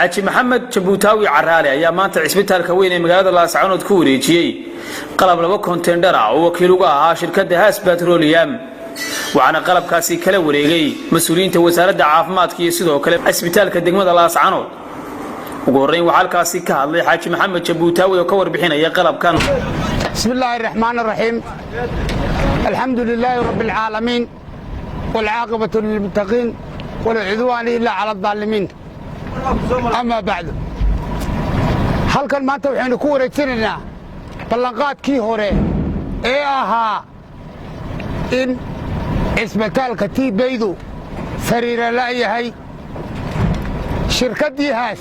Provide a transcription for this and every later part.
Xaaji Maxamed Jabuutaawi Caraale ayaa maanta cisbitaalka weyn ee magaalada Laascaanood ku wareejiyey qalab laba kontendhar ah oo wakiil uga ahaa shirkadda Haas Petroleum, waxaana qalabkaasi kala wareegay mas-uuliyiinta wasaaradda caafimaadka iyo sidoo kale cisbitaalka degmada Laascaanood. Ugu horrayn waxaa halkaasi ka hadlay Xaaji Maxamed Jabuutaawi oo ka warbixinaya qalabkan. بسم الله الرحمن الرحيم، الحمد لله رب العالمين، والعاقبة للمتقين، ولا عدوان إلا على الظالمين، أما بعد، halkan maanta waxaynu ku wareejinaynaa ballanqaadkii hore ee ahaa in cisbitaalka tiibaydu sariira la'yahay. Shirkaddii Haas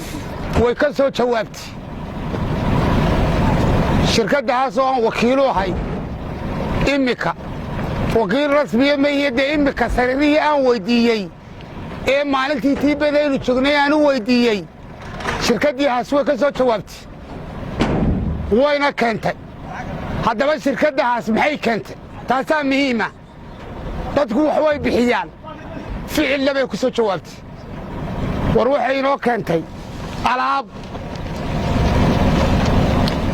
way ka soo jawaabtay. Shirkadda Haas oo aan wakiilu ahay immika, wakiil rasmiya maiyo dee, immika sariirihii aan weyddiiyey ee maalintii tiibadaynu joognay aan u weyddiiyey, shirkaddii Haas way ka soo jawaabtay, wayna keentay. Haddaba shirkadda Haas maxay keentay? Taasaa muhiima. Dadku wax way bixiyaan, ficilla bay ku soo jawaabtay. War waxay inoo keentay alaab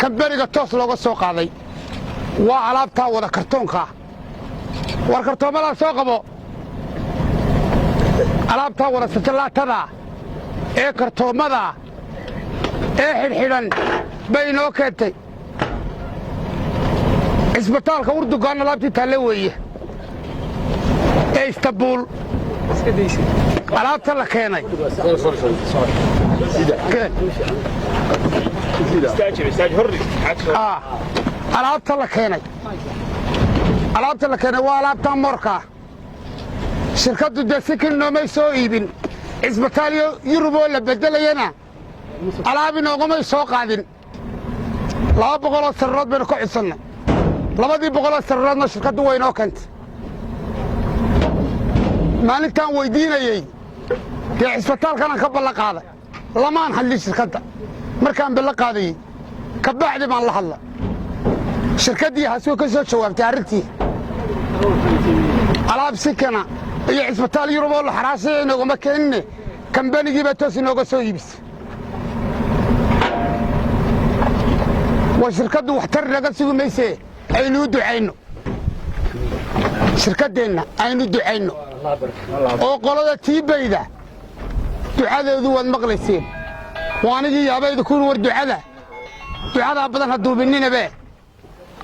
kambaniga toos looga soo qaaday. Waa alaabtaa wada kartoonkaa. War kartoommadaa soo qabo. Alaabtaa wada sajallaatadaa ee kartoommadaa ee xidhxidhan bay inoo keentay. Cisbitaalka Urdugaan alaabtii taalle weeye ee Istanbuul alaabta la keenay. Keen. Alaabta la keenay, alaabta la keenay waa alaabtaa moorkaa. Shirkaddu dee si kal noomay soo iibin. Cisbitaal Yurub oo la beddelayana alaab inoogumay soo qaadin. 200 oo sariirood baynu ka codsannay. 200-dii sariiroodna shirkaddu way inoo keentay. Maalintaan weyddiinayey dee cisbitaalkanaan ka ballan qaaday, lamaan hadlin shirkadda. Markaan ballan qaadayey kabacdi baan la hadla. Shirkaddii Haas way ka soo jawaabtay arrintii. Alaab sikana iyo cisbitaal Yurub oo la xaraasaya inoogama keenine, kambanigii baa toos inooga soo iibisay. War shirkaddu waxtar naga sugi maysee, aynuu ducayno shirkaddeenna, aynu ducayno oo qolada tiibayda ducadeedu waad maqlayseen. Waa anigii yaabayda kuuri, war ducada, ducadaa badan ha duubininabe,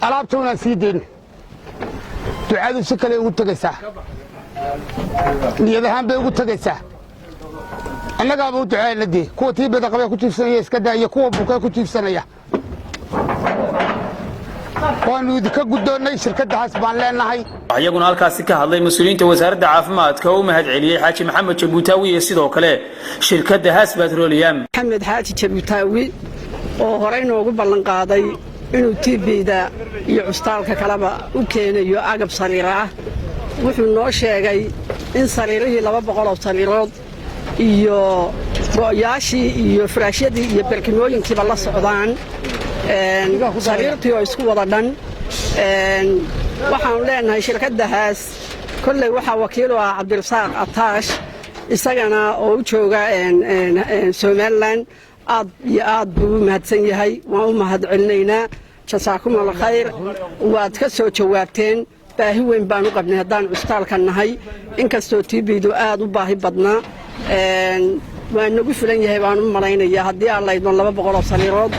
alaabta unaan sii dayno. Ducadu si kale ugu tegaysaa, niyad ahaan bay ugu tegaysaa. Annagaaba u duceeyna dee. Kuwa tiibada qabee ku jiibsanaya iska daa iyo kuwa bukee ku jiibsanaya. Waannu idinka guddoonnay, shirkadda Haas baan leenahay. Iyaguna halkaasi ka hadlay mas-uuliyiinta wasaaradda caafimaadka oo u mahad celiyey Xaaji Maxamed Jabuutaawi iyo sidoo kale shirkadda Haas Petroleum. Maxamed Xaaji Jabuutaawi oo horey noogu ballan qaaday inuu tiibeyda iyo cusbitaalka kaleba u keenayo agab sariira ah, wuxuu noo sheegay in sariirihii 200 oo sariirood iyo go'yaashii iyo furaashyadii iyo barkimooyinkiiba la socdaan, sariirtii oo isku wada dhan. Waxaanu leenahay shirkadda Haas, kolley waxaa wakiil u ah Cabdirasaaq Ataash, isagana oo u jooga Somaliland. Aad iyo aad buu u mahadsan yahay, waan u mahad celinaynaa. Jasaakum al khayr, waad ka soo jawaabteen. Baahi weyn baan u qabnay haddaan cusbitaalka nahay, inkastoo tiibaydu aad u baahi badnaa. Waa nagu filan yahay baan u malaynayaa, haddii aan laydno 200 oo sariirood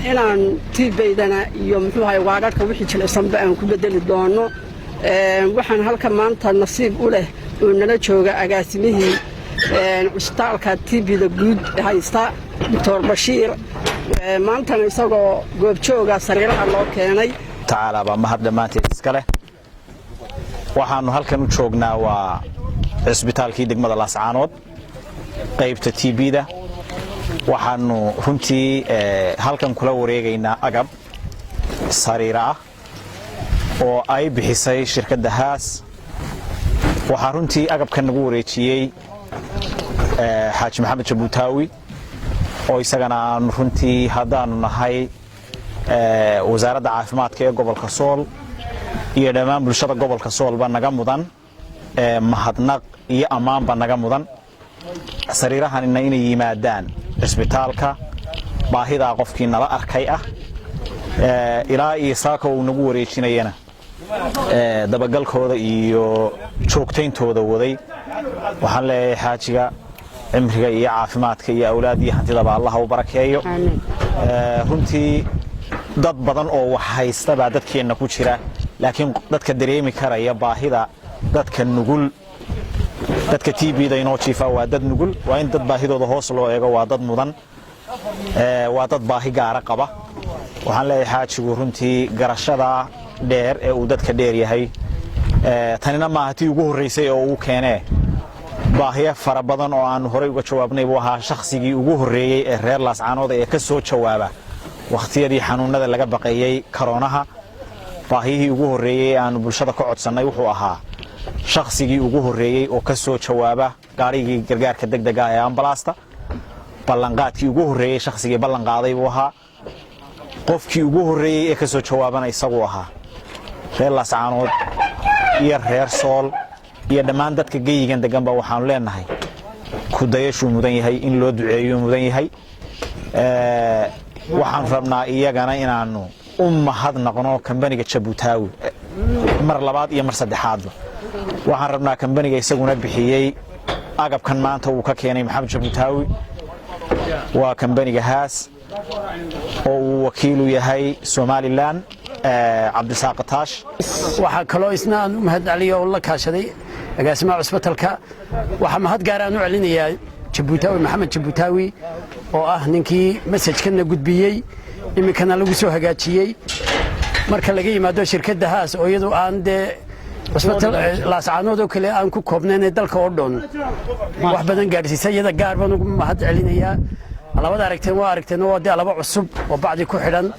inaan tiibaydana iyo muxuu ahay waadhadhka wixii jilicsanba aan ku bedeli doono. Waxaan halka maanta nasiib u leh oo nala jooga agaasimihii cusbitaalka tiibida guud haysta, Doctor Bashiir, maantana isagoo goobjooga sariiraha loo keenay. Tacaala baa mahad dhammaanteed iska leh. Waxaannu halkan u joognaa waa cisbitaalkii degmada Laascaanood, qaybta TB-da. Waxaannu runtii halkan kula wareegaynaa agab sariira ah oo ay bixisay shirkadda Haas. Waxaa runtii agabkan nagu wareejiyey Xaaji Maxamed Jabuutaawi, oo isagana aanu runtii haddaannu nahay wasaaradda caafimaadka ee gobolka Sool iyo dhammaan bulshada gobolka Soolba naga mudan mahadnaq iyo ammaanba naga mudan. Sariirahanina inay yimaadaan cisbitaalka baahidaa qofkii nala arkay ah ilaa iyo saaka uu nagu wareejinayana dabagalkooda iyo joogtayntooda waday. Waxaan leeyahay xaajiga cimriga iyo caafimaadka iyo awlaad iyo hantidaba Allaha u barakeeyo. Runtii dad badan oo wax haysta baa dadkeenna ku jira, laakiin dadka dareemi karaya baahida dadka nugul, dadka TB-da inoo jiifa, waa dad nugul. Waa in dad baahidooda hoos loo eego. Waa dad mudan, waa dad baahi gaara qaba. Waxaan leeyahay xaajigu runtii garashada dheer ee uu dadka dheer yahay, tanina maaha tii ugu horraysay oo uu keenee. Baahiyo fara badan oo aanu horey uga jawaabnay buu ahaa shakhsigii ugu horreeyey ee reer Laascaanooda ee ka soo jawaaba wakhtiyadii xanuunada laga baqeeyey karoonaha. Baahiyihii ugu horreeyey ee aanu bulshada ka codsannay wuxuu ahaa shakhsigii ugu horreeyey oo ka soo jawaaba gaadhigii gargaarka degdega ee ambalaasta. Ballanqaadkii ugu horreeyey shakhsigii ballanqaaday buu ahaa. Qofkii ugu horreeyey ee ka soo jawaabana isaguu ahaa. Reer Laascaanood iyo reer Sool iyo dhammaan dadka geyigan deganba waxaanu leenahay kudayashuu mudan yahay, in loo duceeyuu mudan yahay. Waxaan rabnaa iyagana inaannu u mahadnaqno kambaniga Jabuutaawi mar labaad iyo mar saddexaadba. Waxaan rabnaa kambaniga isaguna bixiyey agabkan maanta uu ka keenay Maxamed Jabuutaawi, waa kambaniga Haas oo uu wakiilu yahay Somaliland, Cabdisaaq Ataash. Waxaa kaloo isna aan u mahad celiyo oo la kaashaday agaasimaha cusbitalka. Waxaa mahad gaar aan u celinayaa Jabuutaawi, Maxamed Jabuutaawi, oo ah ninkii message-kana gudbiyey, iminkana lagu soo hagaajiyey. Marka laga yimaado shirkadda Haas oo iyadu aan dee cusbital Laascaanood oo kale aan ku koobnayn, dalka oo dhan wax badan gaadhsiisa, iyada gaar baan ugu mahad celinayaa. Labada aragteen waa aragteen, waa dee laba cusub oo bacdi ku xidhan.